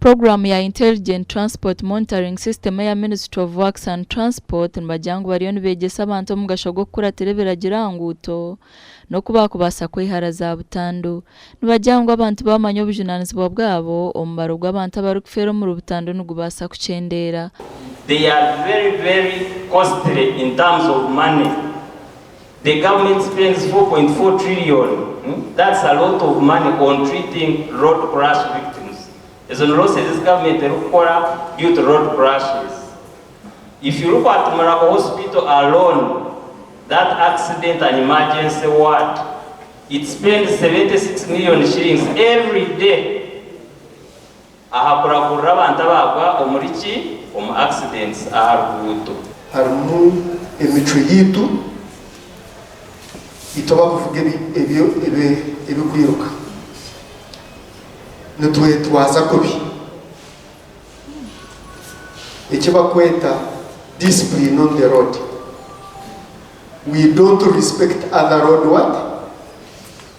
Puroguraamu ya Intelligent Transport Monitoring System eya Ministry of Works and Transport nibagira ngu bariyo nibeegyesa abantu omugasho gw'okukuratira ebiragiro aha nguuto n'oku baakubaasa kwehara za butandu. Nibagira ngu abantu baamanya obujunaanizibwa bwabo, omubaro gw'abantu abarikufeera omuri butandu nigubaasa kukyendeera. They are very very costly in terms of money. The government spends 4.4 trillion, that's a lot of money on treating road crash victims. Ezo ni losses ezi government erikukora due to road crashes. If you look at Murago Hospital alone, that accident and emergency ward, it spends 76 million shillings every day aha kuragurira abantu abaagwa omuri ki? Omu accidents aha ruguuto. Harimu emicwe yaitu itwe abarikuvuga ebirikwiruka nitwetwaza kubi eki barikweta discipline on the road. We don't respect other road what?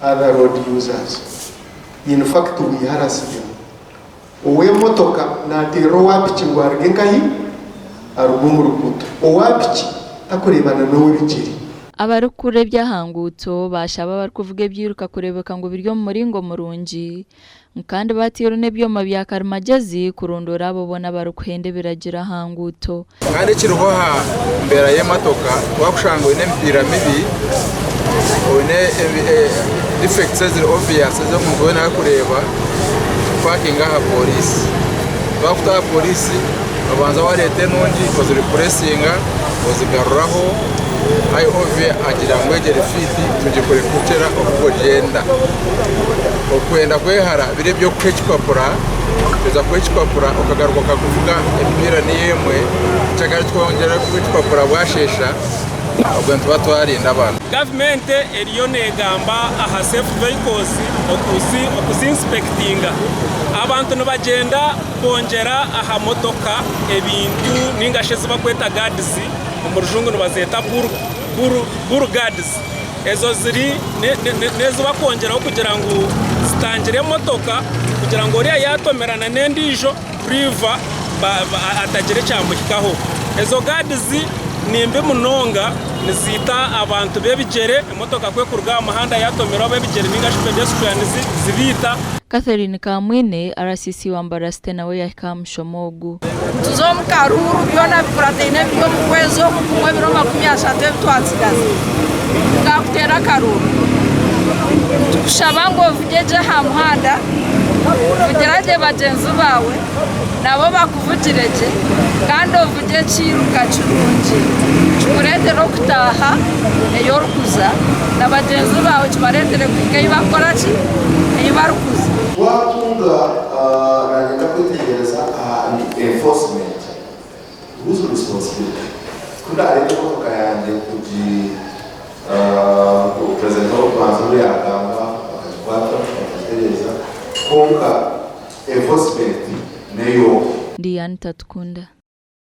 Other road users. In fact we harass them. Ow'emotoka naateera owa piki ngu aruge nkahi? Aruge omu ruguuto. Owa piki takureebana n'ow'ebigyere. Abarikukurira eby'aha nguuto baashaba abarikuvuga ebyiruka kureebeka ngu biri omu muringo murungi ngu kandi bateirwe n'ebyoma bya karimagyezi kurunduura abo boona abarikuhenda ebiragiro aha nguuto. Kandi ekiriho aha mbeera y'emotoka, wakushanga oine emipiira mibi, oine defects eziri obvious ezi omuntu weena arikureeba, tukupakinga aha pooriisi. Twakuta aha pooriisi, obanza wareeta enungi oziripuresinga, ozigaruraho, IOV agira ngu egi eri fiiti tugikore kukira oku ogyenda. Okwenda kwehara biri eby'okuha ekipapura, Kuheza kuha ekipapura okagaruka okakuvuga emipiira niyo emwe, kyakare twongyera kuha ekipapura bwasheesha obwo nituba twarinda abantu. Gavumenti eriyo negamba aha safe vehicles okuzi inspectinga. Abantu nibagyenda bongyera aha motoka ebintu ningashi ezi barikweta guards omu rujungu nibazeeta bull guards. Ezo ziri n'ezi barikwongyeraho kugira ngu zitangire emotoka kugira ngu oriya yaatomerana n'endiijo duriiva atagira ekyamuhikaho. Ezo gaadizi ni mbi munonga niziita abantu b'ebigyere, emotoka ku erikuruga aha muhanda yaatomera ab'ebigyere nainga shi pedestrians zibaita. Catherine Kamwine, RCC wa Mbarara City nawe yahika aha mushomo ogu. Tuze omu karuuru byona bikurataine ebiri omu kwezi oku kumwe ebiro 30 ebi twatsigaza tukakuteera akaruuru. Nitukushaba ngu ovugye gye aha muhanda, vugira gye bagyenzi baawe nabo bakuvugire gye kandi ovugye ekiiruka kirungi kikureetere okutaaha ei orikuza na bagyenzi baawe kibareetere kuhika ei barikukora ki? Ei barikuza. Twatunga nanyenda kwetegyereza aha enforcement whose responsibility kundareeta emotoka yangye kugi president ow'okubanza obu yagamba bakagikwata bakagitereeza kwonka enforcement neyooha? Ndi Anita Tukunda.